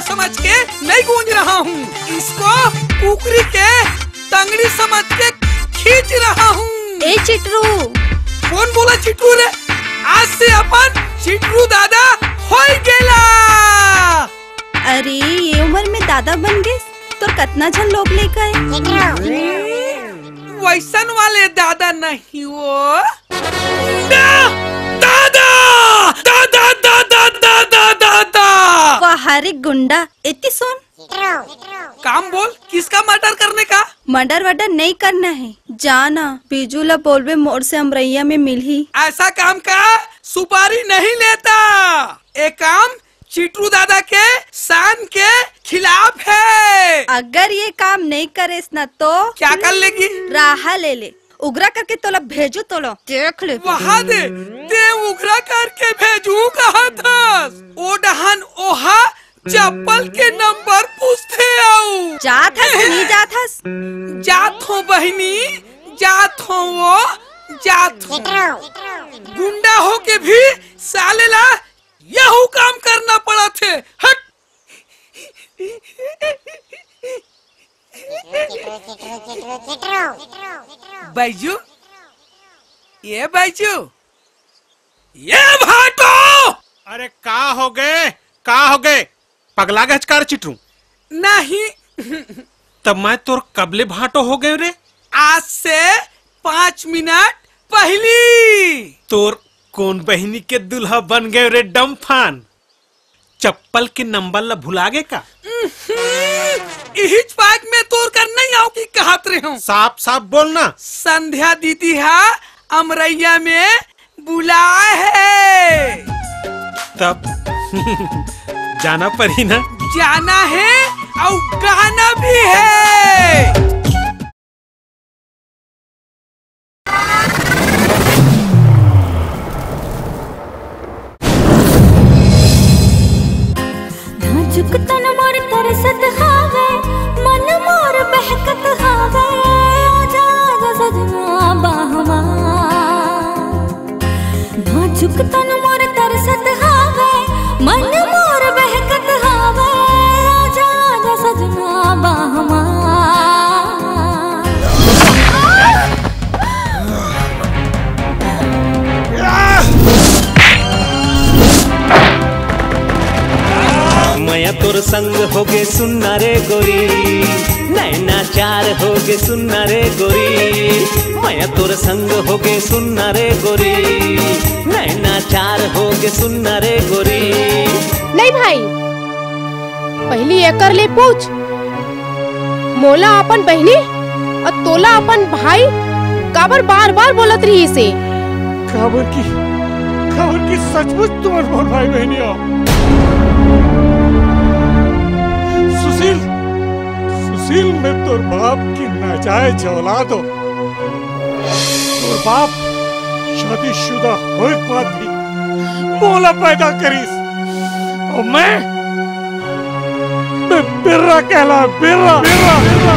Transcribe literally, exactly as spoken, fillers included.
समझ के नहीं गूंज रहा हूँ, इसको कुकरी के तंगड़ी समझ के खींच रहा हूँ। ए चिटरू। कौन बोला चिटरू रे? आज से अपन चिटरू दादा होई गेला। अरे, ये उम्र में दादा बन गे, तो कतना झन लोग लेके आए? वैसन वाले दादा नहीं वो। ना! दादा! दादा, दादा, दादा, दादा! वाह रे गुंडा, एती सुन। काम बोल, किसका मर्डर करने का? मर्डर वर्डर नहीं करना है, जाना। बीजू ला बोलबे मोर से अमरैया में मिलही। ऐसा काम का सुपारी नहीं लेता। ये काम चिटरू दादा के शान के खिलाफ है। अगर ये काम नहीं करेस ना तो क्या कर लेगी? राह ले ले, उगरा करके तोला भेजू, तोला देख ले। वहा दे, ते उगरा करके भेजू कहा थस। ओ डहन ओहा चप्पल के नंबर पूछथे अउ। जात हस कि नहीं जात हस? जात हो बहिनी, जात हो वो, जात हो। गुंडा हो के भी साले ला यहू काम करना पड़ा थे। हट। बैजू, ये बैजू, ये भाटो! अरे का हो गए, का हो गए? पगला गए हच का रे चिटरू? नहीं। तब मैं तोर कबले भाटो हो गए रे? आज से पाँच मिनट पहली। तोर कौन बहिनी के दुल्हा बन गए रे डमफान? चप्पल के नंबर ला भुला गे का? उहुं, इहिच पाक में तोर कर नहीं आओ की कहत रहे हो। साफ साफ बोलना। संध्या दीदी हा अमरैया में बुलाए है। तब जाना पड़ी ना। जाना है और गाना भी है। नाजुक तन मोर तरसत हावे, मन मोर बहकत हावे, आजा, आजा सजना बाहमा। नाजुक तन मोर तरसत हावे, मन मोर बहकत हावे, आजा, आजा सजना बाहमा। मया तोर संग होगे सुन्ना रे गोरी, नैना चार होगे सुन्ना रे गोरी। मया तोर संग होगे सुन्ना रे गोरी, नैना चार होगे सुन्ना रे गोरी। नहीं भाई, पहली एकर ले पूछ, मोला अपन बहिनी अउ तोला अपन भाई काबर बार-बार बोलत रहिस हे? काबर कि, काबर कि सचमुच तुमन मोर भाई बहिनी हो। सुशील, सुशील, मैं तोर बाप की नाजायज औलाद हो। तोर बाप शादीशुदा होए के बाद भी मोला पैदा करिस, अउ मैं, मैं बिर्रा कहला, बिर्रा, बिर्रा, बिर्रा।